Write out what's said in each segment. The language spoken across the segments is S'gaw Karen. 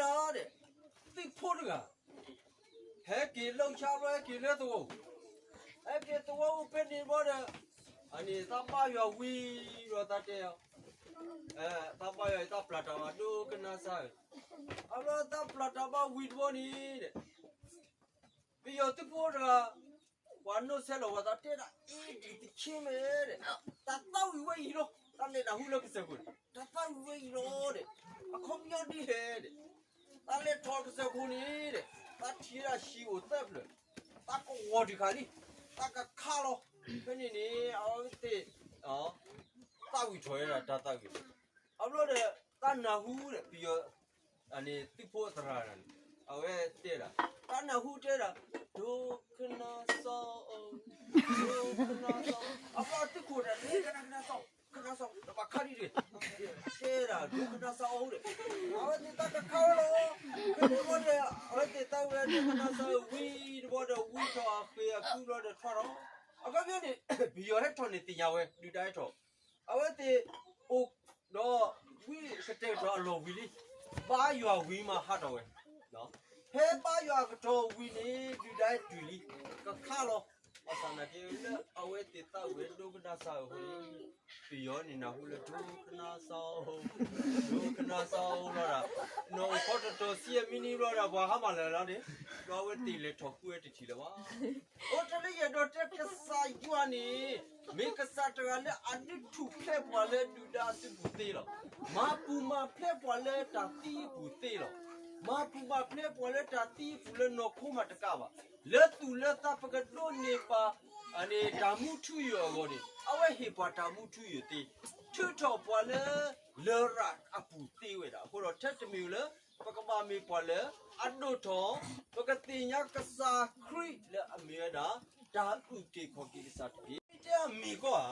ဒီး သံၣ်ဖိတဂၤ ဟဲက့ၤလီၤဆါဘျီ ဟဲက့ၤလၢသဝီပူၤ, ဟဲက့ၤသဝီပူၤဖဲန့ၣ်ဘျီဒီး အန့ၣ် သးဘါယွၤဝံၤဒီး သးတဲအီၤ, သးဘါယွၤအံၤ သးပျၢ်တၢ်ဘၣ်ဒိကနၣ်စၢ်ဧၢ, အဘျီသးပျၢ်တၢ်ဘၣ်ဝံၤတဘျီန့ၣ်ဒီး ပယီၤသုးဖိတဂၤ ပှၤနီၣ်ဆဲးလီၤဝဲ သးတဲဒၣ် အ့ ဒုးတဆ့မဲာ်ဒီး တၢ်သးဝံၣ်ဝဲအံၤလီၤ, တၢ်လဲၤနၢ်ဟူလၢကစၢၢ်ခိၣ်န့ၣ် တၢ်သးဝံၣ်ဝဲအံၤလီၤဒီး အခီပညီဒ်လဲၣ်ဒီး တၢ်လဲၤထီၣ်ကစၢၢ်ခိၣ်န့ၣ်ဒီး တၢ်ထံၣ်ဒၣ်ဟံၣ်အိၣ်သၢဖျၢၣ်, တၢ်ကဝီၤတခါလံ, တၢ်ကခးလီၤ, ဖဲန့ၣ်န့ၣ် အဝဲသ့ၣ် သးဝံၣ်ထီၣ်ဝဲဒၣ်တၢ်သးဝံၣ်, အဘျီဒီး တၢ်နၢ်ဟူဒီး ပယီၤ အန့ၣ်သုးဖိအသရၣ်န့ၣ် အဝဲတဲဒၣ်, တၢ်နၢ်ဟူတဲဒၣ် ဒိကနၣ်စၢ်အီၤ, ဒိကနၣ်စၢ်အီၤ, အဘျီသုးခိၣ်တဂၤ ကနၣ်ကနၣ်စၢ်, ကနၣ်စၢ်အီၤ တဘၣ်ခးဒံးတဂ့ၤ, တဲဒၣ် ဒိကနၣ်စၢ်အီၤဒီး အဝဲသ့ၣ်တၢ်ကခးဝဲလီၤ, ဖဲန့ၣ်ဘျီဒီး အဝဲသ့ၣ်သးဝံၣ်ဒိကနၣ်စၢ်အီၤဝံၤတဘျီဒီး ဝံထီၣ်အဃ့အခုဘျီဒီးထီၣ်ထီၣ်, အခီပညီန့ၣ် ပယီၤဟဲထီၣ်န့ၣ်သ့ၣ်ညါဝဲ ဒုၣ်ဒါဟဲထီၣ်, အဝဲသ့ၣ်အိၣ်ဒီး ဝံကတဲာ်ကတီၤအလီၢ်ဝံၤလံ, ဘါယွၤဝံၤမးဟးထီၣ်ဝဲ, ဖဲဘါယွၤအကတီၢ်ဝံၤန့ၣ် ဒုၣ်ဒါဟဲတုၤလံ, ကခးလီၤ, ဘၣ်ဆၣ်နာ်က့လၢအဝဲသ့ၣ်သးဝံၣ်ဒိကနၣ်စၢ်အီၤအဃိန့ၣ် ပယီၤန့ၣ်နၢ်ဟူလၢ ဒိကနၣ်စၢ်အီၤ, ဒိကနၣ်စၢ်အီၤလီၤဒီး နီၢ်အိၣ်ခီတတီၤဆံအမံးနံးဘျီဒီး ပှၤဟါမၢ်လၢာ်လီၤန့ၣ်, ဒီးအဝဲသ့ၣ်လဲၤထီၣ်ဃုဝဲတထံၣ်လၢၤဘၣ်. အိၣ်တ့ၢ်လၢယအဲၣ်ဒိးတဲကစၢ်ယွၤန့ၣ် မ့ၢ်ကစၢ်တဂၤလၢအဒုးထူၣ်ဖျဲးပှၤလၢဒုၣ်ဒါအစုပူၤသ့လီၤ. မၤပူၤမၤဖျဲးပှၤလၢတၢ်သံအပူၤသ့လီၤ. မၤပူၤမၤဖျဲးပှၤလၢတၢ်သံအပူၤလၢနီၢ်ခိမးတကးဘၣ်. လၢသူၣ်လၢသးပကဒိးန့ၢ်ဘၣ် အန့ၣ် တၢ်မူထူယိာ်အဂီၢ်န့ၣ် အဝဲဟ့ၣ်ပှၤတၢ်မူထူယိာ်သ့, ထုးထီၣ်ပှၤလၢ လရာ်အပူၤသ့ဝဲဒၣ်. အဃိဒီးထဲတမံၤလၢ ပကဘၣ်မ့ၢ်ပှၤလၢအဒိၣ်ထီၣ်, ပကသ့ၣ်ညါကစၢ်ခရံာ်လၢအမ့ၢ်ဝဲဒၣ် တၢ်အုၣ်က့ၤခီၣ်က့ၤကစၢ်တက့ၢ်. မ့ၢ်တဲအမ့ၢ်ကီၢ်ဧါ,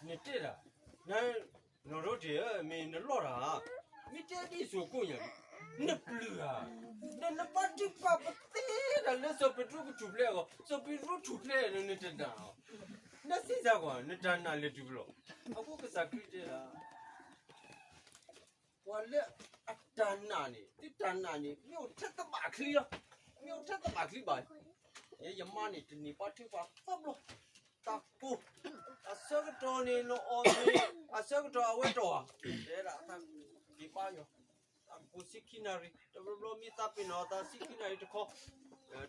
နတဲဒၣ်, နီၢ်ရိတ့ၢ်ဧၢ, မ့ၢ်နလီၢ်တၢ်ဧါ, မ့ၢ်တဲဒ်စိၤကိးညါ, နပျုၢ်ဧါ, နနဘါထုကဖၣ်ပသ့တၢ်လၢစီၤပ့းတရူးကထူၣ်ဖျဲးအဂီၢ်, စီၤပ့းတရူးထူၣ်ဖျဲးဒီးနတနာ်အီၤ, နစံးစ့ၢ်ကီး နတၢ်နာ်လဲၤတုၤဖဲလဲၣ်. အဃိကစၢ်ခရံာ်တဲဒၣ် ပှၤလၢအတၢ်နာ်န့ၣ်, သုတၢ်နာ်န့ၣ် မ့ၢ်အိၣ်ထဲတဘၣ်ချံလီၤ. မ့ၢ်အိၣ်ထဲတဘၣ်ချံဘၣ်. ယဲယမါန့ၣ် တန့ၢ်ဘါထုကဖၣ်သၢဘျီ, တၢ်ကိၢ်, အဆၢကတီၢ်န့ၣ် နအီၣ်မ့ၤ, အဆၢကတီၢ်အဝဲတအီၣ်, တဲဒၣ်အတၢ်က့ၤဘါယွၤ, အကိၢ်ဆံခံနၣ်ရံၣ်, တဘျီဘျီမ့ၢ်သးပ့ၤနီၣ်အသးဆံခံနၣ်ရံၣ်တခီ,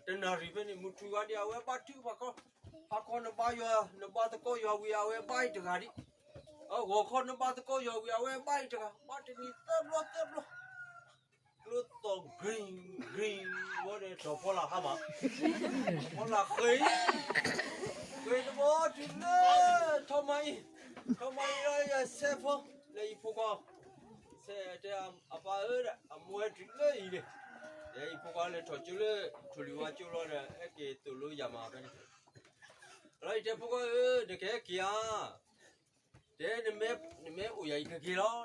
တနၣ်ရံၣ်ဖဲန့ၣ် မုၢ်ထူၣ်ဂၤဒံးအဝဲဘါထုကဖၣ်ခီ, ဟါခီနဘါယွၤ, နဘါသကိးယွၤဝံၤ အဝဲဘါအံၤတဂၤဒံး, ဂီၤခီနဘါသကိးယွၤဝံၤ အဝဲဘါအံၤတဂၤ, ဘါတနံၤသၢဘျီသၢဘျီ ကျိသီၣ် green green ဝဲဒီး ထီၣ်ဖီလာ်ဟါမး, ဖီလာ်ဃ့, ဃ့တဘျီတုၤလၢ ထီမါအံၤ, ထီမါအံၤလၢယဆဲးဖိ, လၢယဖိခွါ, ဆဲးတဲအပၢ်ဧၢ, အမိၢ်ဟဲတုၤလၢအံၤန့ၣ်, ယဖိခွါလဲၤထီၣ်ကၠိလၢ ထိၣ်လွံၢ်ဝါကၠိလီၤဒီး ဟဲက့ၤသိၣ်လိယၤမးဖဲန့ၣ်, လီၤယတဲဖိခွါဧၢ, နကဟဲက့ၤဧါ တဲ နမ့ၢ်အိၣ်ယၤ ယကက့ၤလီၤ,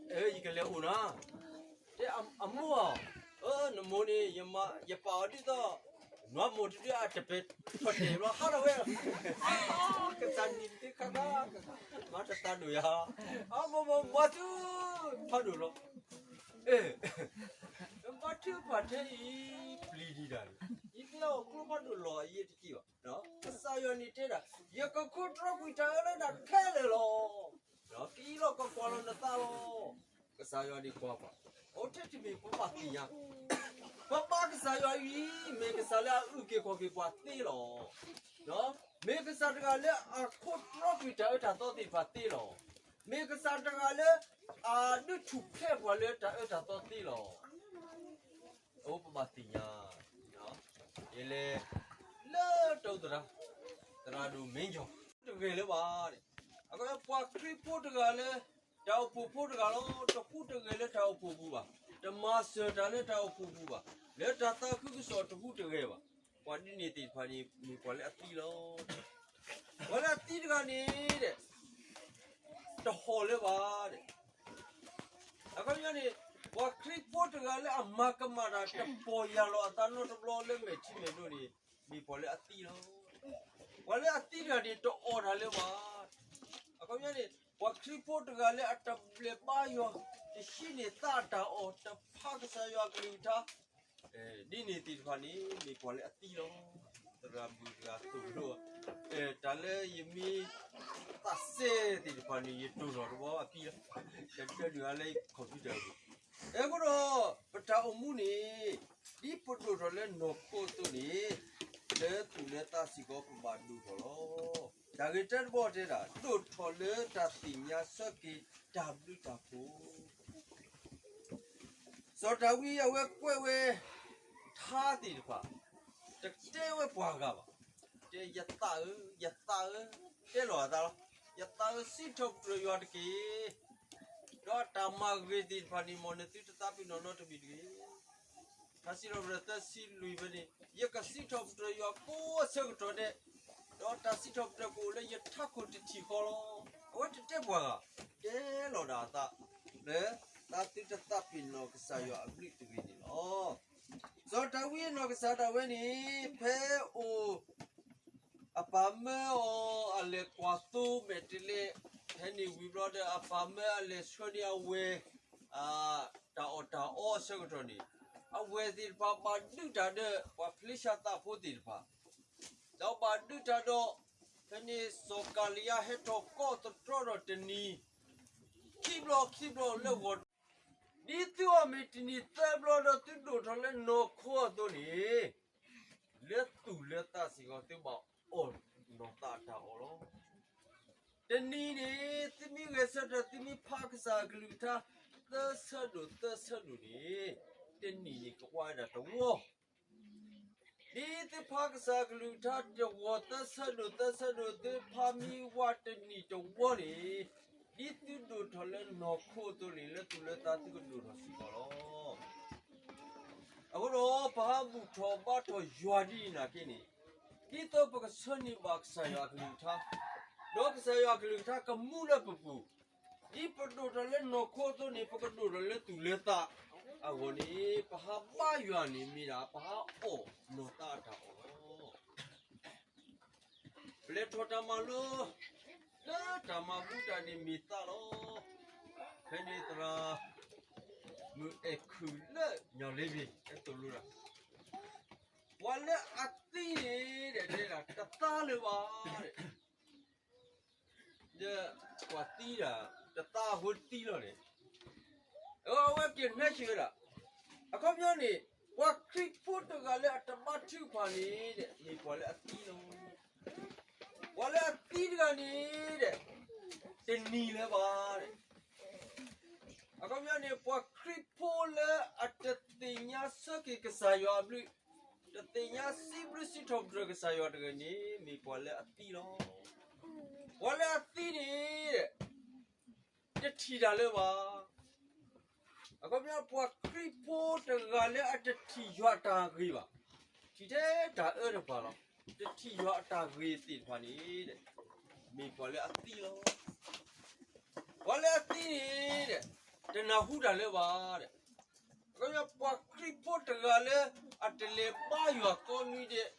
ဒီး ယကလဲၤအိၣ်နၤ, တဲ အမိၢ်ဧၢ, နမိၢ်န့ၣ် ယပာ်အီၤဒ်သိး နွားမိၢ်တဒုအတပဲာ်ထီၣ်တဲာ်ဘျီ ဟးထီၣ်ဝဲ, ကစၢ်နံၤတခါခါ, မၤတသးဒိၣ်ယၤ, အမိၢ်မိၢ်မၤဆူၣ်ဖးဒိၣ်လီၤ, ဘါထုကဖၣ်ထဲအံၤ ပျံၤဒံးတၢ်န့ၣ်, ယမ့ၢ်အိၣ်ကျိဖးဒိၣ်လီၤအယံၤတက့ၢ်ဘၣ်. ကစၢ်ယွၤန့ၣ်တဲဒၣ်, ယကခိးတြီကွံာ်တၢ်အၢလၢနၤခဲလၢာ်လီၤ. က့ၤလီၤကကွၢ်လီၤနသးလီၤ. ကစၢ်ယွၤန့ၣ်ကွၢ်ပှၤ, အိၣ်ထဲတမံၤပဘၣ်သ့ၣ်ညါ, ပဘါကစၢ်ယွၤအံၤ မ့ၢ်ကစၢ်လၢအအုၣ်က့ၤခီၣ်က့ၤပှၤသ့လီၤ. မ့ၢ်ကစၢ်တဂၤလၢအခိးတြီကွံာ်တၢ်အၢတၢ်သီသ့ၣ်တဖၣ်သ့လီၤ. မ့ၢ်ကစၢ်တဂၤလၢ အဒုးထူၣ်ဖျဲးပှၤလၢတၢ်အၢတၢ်သီသ့လီၤ. အိၣ်ပဘၣ်သ့ၣ်ညါ, ယလဲၤလၢတၢ်အိၣ်သရၣ်, သရၣ်ဒိၣ်မ့ၢ်ကၠီၣ်, တဂဲၤလၢၤဘၣ်, အဃိပှၤခရံာ်ဖိတဂၤလၢ တၢ်အိၣ်ဖှိၣ်ဖိတဂၤလီၤ, တဃူတဂဲၤလၢတၢ်အိၣ်ဖှိၣ်ပူၤဘၣ်, တမၤစၢၤတၢ်လၢတၢ်အိၣ်ဖှိၣ်ပူၤဘၣ်, လၢတၢ်သးခုကစီၣ်တဃူတဂဲၤဘၣ်, ပှၤဒ်န့ၣ်သ့ၣ်တဖၣ်န့ၣ် မ့ၢ်ပှၤလၢအသံလီၤ. ပှၤလၢအသံတဂၤန့ၣ်ဒီး တဟီၣ်လၢၤဘၣ်ဒီး အခီပညီန့ၣ် ပှၤခရံာ်ဖိတဂၤလၢအမၤကမၣ်တၢ်တပီၢ်ယၢ်လီၤအသးနီတဘျီလၢမဲာ်ထံမဲာ်နိန့ၣ် မ့ၢ်ပှၤလၢအသံလီၤ. ပှၤလၢအသံတဂၤန့ၣ် တအီၣ်တၢ်လၢၤဘၣ်. အခီပညီန့ၣ် ပှၤခရံာ်ဖိတဂၤလၢအတဘျဲးဘါယွၤ တဟံးန့ၢ်သးအတၢ်အီၣ်, တဖးကစၢ်ယွၤအကလုၢ်ကထါ, ဒ်န့ၣ်သ့ၣ်တဖၣ်န့ၣ် မ့ၢ်ပှၤလၢအသံလီၤ. သရၣ်မုၣ်တဂၤသိၣ်လိ, တၢ်လၢယမ့ၢ်သးစဲသ့ၣ်တဖၣ်န့ၣ် ယတိၢ်ထီၣ်တဘျီအသံလီၤ. ကဒၢနုာ်အါလၢ computer ပူၤ. အဃိဒီး ပတၢ်အိၣ်မူန့ၣ် ဒ်ပဒိၣ်ထီၣ်လၢနီၢ်ခိအသိးန့ၣ်, လၢသူၣ်လၢသးစ့ၢ်ကီးပဘၣ်ဒိၣ်ထီၣ်လီၤ. တၢ်ဂ့ၢ်တၢတဘီတဲဒၣ် ဒိၣ်ထီၣ်လၢတၢ်သ့ၣ်ညါဆၢက့ၤတၢ်ဘျုးတၢ်ဖှိၣ် စီၤဒၤဝံးအဝဲကွဲးဝဲထါသ့ၣ်တဖၣ်, တတဲဝဲပှၤဂၤဘၣ်. တဲယသးဧၢ, ယသးဧၢ, တဲလီၤအသးလီၤ. ယသးဧၢ, စံးထီၣ်ပတြၢၤယွၤတက့ၢ်. ဒီးတၢ်မၤဂ့ၤသ့ၣ်တဖၣ်န့ၣ် မ်နသုတသးပ့ၤနီၣ်နီတမံၤတဂ့ၤ. ထါစံးထီၣ်ပတြၢၤသၢဆံလွံၢ်ဖဲန့ၣ်, ယကစံးထီၣ်ပတြၢၤယွၤကိးဆၢကတီၢ်ဒဲး, ဒီးတၢ်စံးထီၣ်ပတြၢၤကအိၣ်လၢယထးခိၣ်တထံၣ်ဃီလီၤ. အဝဲတတဲပှၤဂၤ, တဲလီၤဒၣ်အသး လၢသးသုတသးပ့ၤနီၣ်ကစၢ်ယွၤအဘျုးတဂ့ၤန့ၣ်လီၤ. စီၤဒၤဝံးအနီၢ်ကစၢ်ဒၣ်ဝဲန့ၣ် ဖဲအိၣ် အပၢ်မၢအီၤအလဲၤကွၢ်သိမဲာ်တဲးလဲး, ဖဲန့ၣ်ဝံၤဘျီဒီး အပၢ်မၢအလဲၤဆှၢန့ၢ်အဝဲၢ် တၢ်အီၣ်တၢ်အီအဆၢကတီၢ်န့ၣ်, အဝဲၢ်သ့ၣ်တဖၣ်ဘၣ်ဒုးတၢ်ဒီးပှၤဖလ့ၡသးဖိသ့ၣ်တဖၣ်, ဒီးဘၣ်ဒုးတၢ်ဒီး ဖဲန့ၣ်စီၤကၤလံယါဟဲထီၣ်ကိးသတြီဒီးတနံၤ, ခံဘျီခံဘျီလၢဂီၢ် ဒ်သုအီၣ်မ့ၤတနံၤသၢဘျီဒီးသုဒိၣ်ထီၣ်လၢနီၢ်ခိအသိးန့ၣ်, လၢသူၣ်လၢသးစ့ၢ်ကီး သုဘၣ်အီၣ်နီၢ်သးအတၢ်အီၣ်လီၤ. တနံၤန့ၣ် သုမ့ၢ်ဂဲၤဆၢထၢၣ် သုမ့ၢ်ဖးကစၢ်အကလုၢ်ကထါ သၢဆၢဒိၣ်သၢဆၢဒိၣ်န့ၣ်, တနံၤန့ၣ်ကကွၢ်ဝဲဒၣ်တဝီ ဒ်သုဖးကစၢ်အကလုၢ်ကထါတဝီ သၢဆၢဒိၣ်သၢဆၢဒိၣ် သုဖးမံဝးတနံၤတဝီန့ၣ်, ဒ်သုဒိၣ်ထီၣ်လၢနီၢ်ခိအသိးန့ၣ် လၢသူၣ်လၢသးသုကဒိၣ်ထီၣ်စ့ၢ်ကီးလီၤ. အဃိဒီးပဟးဘူၣ်ထီၣ်ဘါထီၣ်ယွၤဒ်အံၤနာ်က့န့ၣ်, ဒ်သိးပကဆၢန့ၢ်ဘၣ်ကစၢ်ယွၤအကလုၢ်ကထါ, ဒီးကစၢ်ယွၤအကလုၢ်ကထါကမူလၢပပူၤ, ဒ်ပဒိၣ်ထီၣ်လၢနီၢ်ခိအသိးန့ၣ် ပကဒိၣ်ထီၣ်လၢသူၣ်လၢသးအဂီၢ်န့ၣ်, ပဟးဘါယွၤန့ၣ်မ့ၢ်ဒၣ် ပဟးအီၣ်နီၢ်သးအတၢ်အီၣ်လီၤ. ပလဲၤထီၣ်တၢ်မၤလိ လၢတၢ်မၤဘူၣ်တၢ်န့ၣ်မ့ၢ်သးလီၤ. ဖဲန့ၣ်သရၣ်မုၣ်အဲၣ်ခုၣ်လၢညၣ်လ့ဘ့ၣ် ဟဲသိၣ်လိတၢ်, ပှၤလၢအသံန့ၣ်ဒီး တဲဒၣ်တသးလၢၤဘၣ်ဒီး, ဒီးပှၤသံဒၣ် တသးအဃိသံလီၤန့ၣ်, အဝဲက့ၤနဲၣ်ဆၢဝဲဒၣ်, အခီပညီန့ၣ်, ပှၤခရံာ်ဖိတဂၤလၢအတဘါထုကဖၣ်န့ၣ်ဒီး မ့ၢ်ပှၤလၢအသံလီၤ. ပှၤလၢအသံတဂၤန့ၣ်ဒီး တနံၤလၢၤဘၣ်ဒီး, အခီပညီန့ၣ် ပှၤခရံာ်ဖိလၢအတသ့ၣ်ညါဆၢက့ၤကစၢ်ယွၤအဘျုး, တသ့ၣ်ညါစံးဘျုးစံးထီၣ်ပတြၢၤကစၢ်ယွၤတဂၤန့ၣ် မ့ၢ်ပှၤလၢအသံလီၤ. ပှၤလၢအသံန့ၣ်ဒီး တထံၣ်တၢ်လၢၤဘၣ်. အခီပညီ ပှၤခရံာ်ဖိတဂၤလၢအတထံၣ်ယွၤအတၢ်ဂ့ၤဘၣ်, ထံၣ်ထဲတၢ်အၢတဖၣ်လီၤ, တထံၣ်ယွၤအတၢ်ဂ့ၤသ့ၣ်တဖၣ်န့ၣ်ဒီး မ့ၢ်ပှၤလၢအသံလီၤ. ပှၤလၢအသံန့ၣ်ဒီး တနၢ်ဟူတၢ်လၢၤဘၣ်ဒီး, အခီပညီ ပှၤခရံာ်ဖိတဂၤလၢအတလဲၤဘါယွၤကိးနွံဒဲး,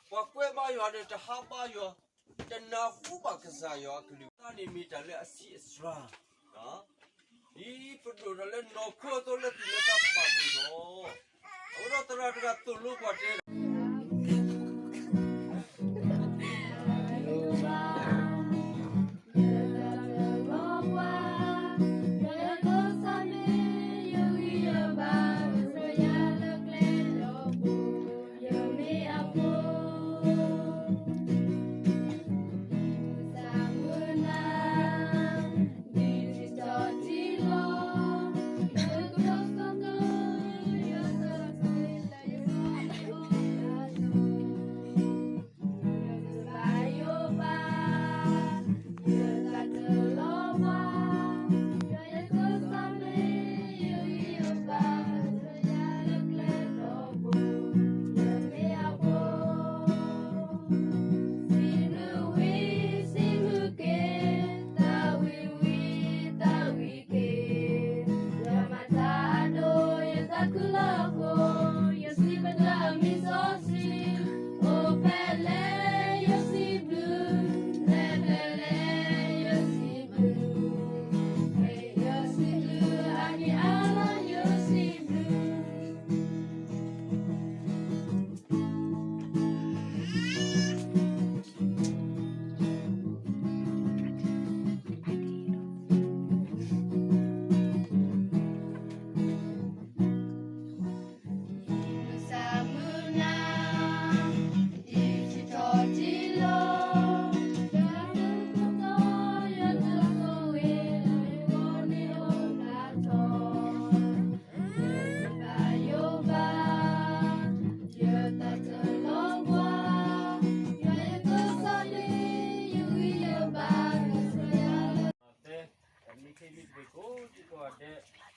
ပှၤကွဲးဘါယွၤဒီးတဟးဘါယွၤ, တနၢ်ဟူဘၣ်ကစၢ်ယွၤအကလုၢ်ကထါန့ၣ် မ့ၢ်တၢ်လၢအဆံးအစှၤ, ဒ်ပဒိၣ်ထီၣ်လၢနီၢ်ခိအသိးလၢသူၣ်လၢသးဘၣ်ဒိၣ်ထီၣ်, အဃိဒီးသရၣ်တဂၤသိၣ်လိပှၤတဲ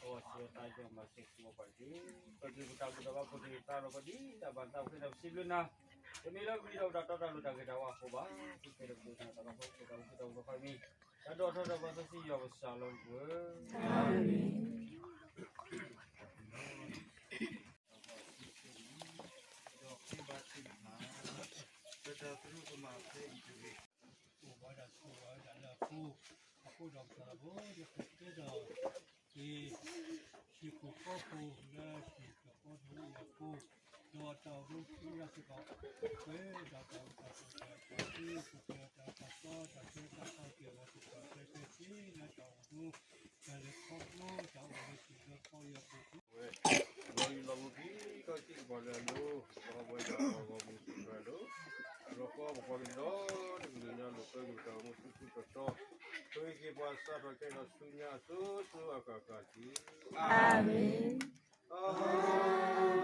အဝဲစံးဝဲတၢ်ယီၤမၤစ့ၢ်ကီးပှၤတက့ၢ်. ပက့ၤပတၢ်ဘူၣ်တၢ်ဘါဖိတက့ၢ် တၢ်လီၤပဒံးတၢ်ဘၣ်တၢ်အိၣ်ဖှိၣ်တၢ်ပစံးဘျုးနၤ, တမ့ၢ်လၢပဂံၢ်ဒီးပတၢ်တီတၢ်လိၤတၢ်ဂ့ၤတၢ်ဝါအဃိဘၣ်. သုခဲလၢာ်ပက့ၤတၢ်ဘၣ်ဖီခိၣ်တၢ်အိၣ်ဖှိၣ်တၢ်အိၣ်ဖှိၣ်တၢ်ခီမံၤ တၢ်ဒိၣ်ထီၣ်တၢ်ဘၣ်သးစံယွၤပစံးလီၤပှၤ ဒီးပဘၣ်သ့ၣ်ညါ ပတၢ်သရူးကမၣ်ဖဲအံၤတဂ့ၤ, အိၣ်ဘၣ်ဒၣ်ဆိၣ်ဂ့ၤဝဲဒၣ်လၢအဃိ, အဃိဒီးပသးလီၤဘိ ဒီးကတဲဒီး က့ၤ ဟံၣ်ဖိဃီဖိလၢဟံၣ်ဖိဃီဖိအံၤအဃိ, ဒီးတၢ်အိၣ်မူဆူညါစ့ၢ်ကီး, ပှဲၤဒီးတၢ်အိၣ်တၢ်ဆိးတၢ်အိၣ်တၢ်သ့ ပှဲၤဒီးတၢ်သီတၢ်ဆၢတၢ်ခီက့ၤဝဲစ့ၢ်ကီး ဖဲဖဲ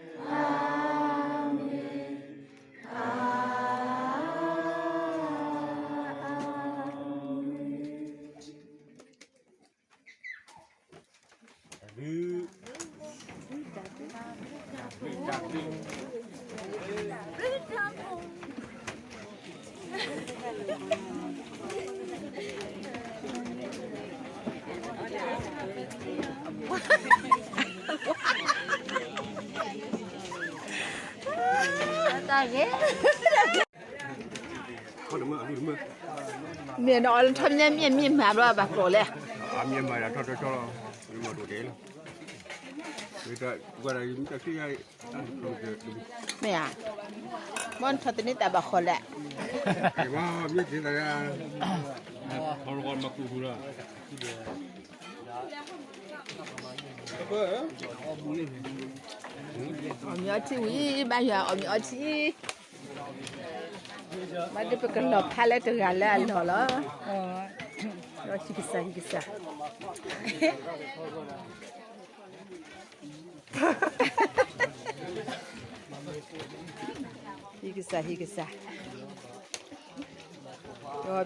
ဆ့လၢတၢ်အိၣ်မူ တၢ်လဲၤခီဖျိတၢ်အိၣ်ဝဲစ့ၢ်ကီး ခီအံၤအပူၤ ဝဲ လီၤယံၤလီၤဘူး ဒ်ကီၢ်စံၣ်ကပၤလၢအလိၤ ပှၤဝဲဒၣ်အဂီၢ်မူစံးဖျါဒိၣ် လီၤဃီပပှၤကလုာ်ဒီး တကလုာ်ညါလိာ်ကွဲက့ၤပတၢ်အိၣ်မူဆူၣ်ဆူၣ်တီတီ ပှဲၤက့ၤပှၤစးထီၣ်ခဲအံၤဒီးဆူညါအစိၤစိၤအဃၣ်ဃၣ်တက့ၢ်. အၤမ့ၣ် အၤမ့ၣ် အၤမ့ၣ် တၢ်ဂ့ၢ် မ့ၢ်နအီၣ်လၢထီၣ်မ့ၢ်မ့ၢ်မ့ၢ်မၤဘျီဘၣ်ကျိၤလဲၣ်, အမ့ၢ်မၤဒၣ်ထီၣ်ထီၣ်ထီၣ်လီၤ, မ့ၢ်မၤဒိၣ်တဲလီၤ, ဝဲဒၣ်ယမ့ၢ်တၢ်ခံယါ, မ့ၢ်ဧါ, မ့ၢ်နထီၣ်တန့ၢ်တၢ်ဘၣ်ဃီလဲၣ်, မ့ၢ်တ့တၢ်ဂၤ, မၤကူၣ်ကူၣ်လီၤ. အီၣ်မ့ၤအီထံဝံၤ ဘၣ်ယွၤအီၣ်မ့ၤအီထံ, ဘၣ်ဒီးပကလီၤဖးလၢတဂၤလၢအလီၢ်လီၤ, ဒီးဟံၣ်ကစၢ် ဟံၣ်ကစၢ် ဟံၣ်ကစၢ် ဟံၣ်ကစၢ်,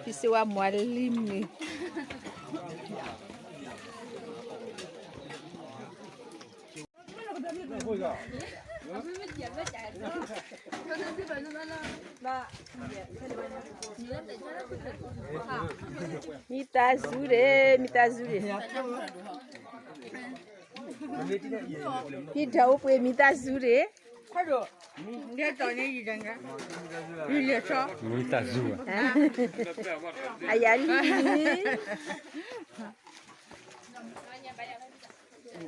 ဒီးဖံစ့ဝါမွၤလံမုာ်, မံသးစူၤဒ့ၣ် မံသးစူၤဒ့ၣ်, ဟံၣ်ဒီးအိၣ်ပှ့ၤမံသးစူၤဒ့ၣ်, မံသးစူၤ, အယၤလံ, အ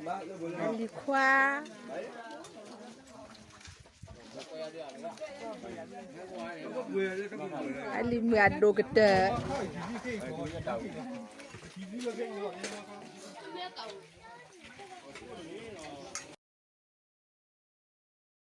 လံၤခွါ, အလံၤမုာ်အဒိၣ်ကတၢၢ်.